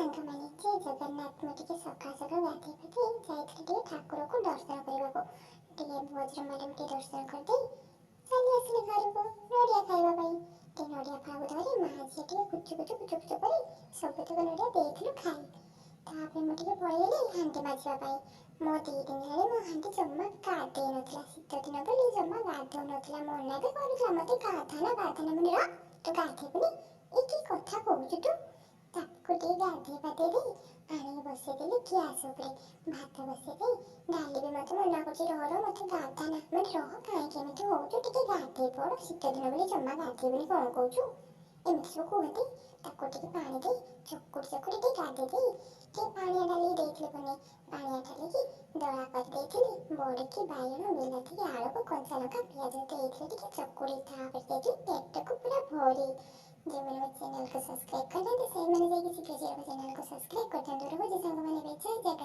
ସାଙ୍ଗମାନେ, ଜୟ ଜଗନ୍ନାଥ। ମୁଁ ଟିକେ ସକାଳୁ ସକାଳୁ ଗାଧେଇ ପାଧେଇ ଯାଇଥିଲି ଟିକେ ଠାକୁରକୁ ଦର୍ଶନ କରିବାକୁ। ଟିକେ ବଜ୍ରମାଲାଙ୍କୁ ଟିକେ ଦର୍ଶନ କରିଦେଇ ଚାଲି ଆସିଲି ଘରକୁ ନଡ଼ିଆ ଖାଇବା ପାଇଁ। ଟିକେ ନଡ଼ିଆ ଫାଳକୁ ଧରି ମା ଝିଅ ଟିକେ କୁଚୁ କୁଚୁ କୁଚୁ କୁଚୁ କରି ସବୁତକ ନଡ଼ିଆ ଦେଇଥିଲୁ ଖାଇ। ତାପରେ ମୁଁ ଟିକେ ପଳେଇଲି ହାଣ୍ଡି ମାଜିବା ପାଇଁ। ମୋ 2 ଦିନ ହେଲାଣି ମୋ ହାଣ୍ଡି ଜମା ଗାଧେଇ ନଥିଲା। ଶୀତ ଦିନ ବୋଲି ଜମା ଗାଧଉନଥିଲା, ମନା ବି କରୁଥିଲା ମୋତେ, ଗାଧାନା ଗାଧାନା। ମୁଁ ରହ, ତୁ ଗାଧେଇବୁନି, ଏ କି କଥା କହୁଛୁ ତୁ? ତାକୁ ଟିକେ ଗାଧେଇ ପାଧେଇ ଦେଇ ଆଣିକି ବସେଇଦେଲି ଗ୍ୟାସ୍ ଉପରେ। ଭାତ ବସେଇ ଦେଇ ଡାଲି ବି ମୋତେ ମନା କରୁଛି, ରହ ରହ, ମୋତେ ଗାଧାନା। ମାନେ ରହ, କାହିଁକି ଏମିତି ହଉଛୁ, ଟିକେ ଗାଧେଇ ପଡ଼, ଶୀତ ଦିନ ବୋଲି ଜମା ଗାଧେଇବୁନି କ'ଣ କହୁଛୁ? ଏମିତି ସବୁ କୁହନ୍ତି। ତାକୁ ଟିକେ ପାଣି ଦେଇ ଚକୁଡ଼ି ଚକୁଡ଼ି ଟିକେ ଗାଧେଇ ଦେଇ ଟିକେ ପାଣିଆ ଡାଲି ଦେଇଥିଲି ବନେଇ। ପାଣିଆ ଡାଲିକି ଦଳା କରିଦେଇଥିଲି, ବଡ଼ିକି ବାଇଗଣ ବିଲାତି ଆଳୁକୁ କଞ୍ଚା ଲଙ୍କା ପିଆଜ ଦେଇଥିଲି ଟିକେ ଚକୁଡ଼ି। ତାପରେ ଦେଇଥିଲି ପେଟକୁ ପୁରା ଭରି। ଯେଉଁମାନେ ମୋ ଚ୍ୟାନେଲକୁ ସବସ୍କ୍ରାଇବ୍ କରିନାହାନ୍ତି, ସେଇମାନେ ଯାଇକି ଶୀଘ୍ର ଶୀଘ୍ର ମୋ ଚ୍ୟାନେଲକୁ ସବସ୍କ୍ରାଇବ୍ କରିଦିଅନ୍ତୁ। ରହୁଛି ସାଙ୍ଗମାନେ, ଏବେ ଜୟ ଜଗନ୍ନାଥ।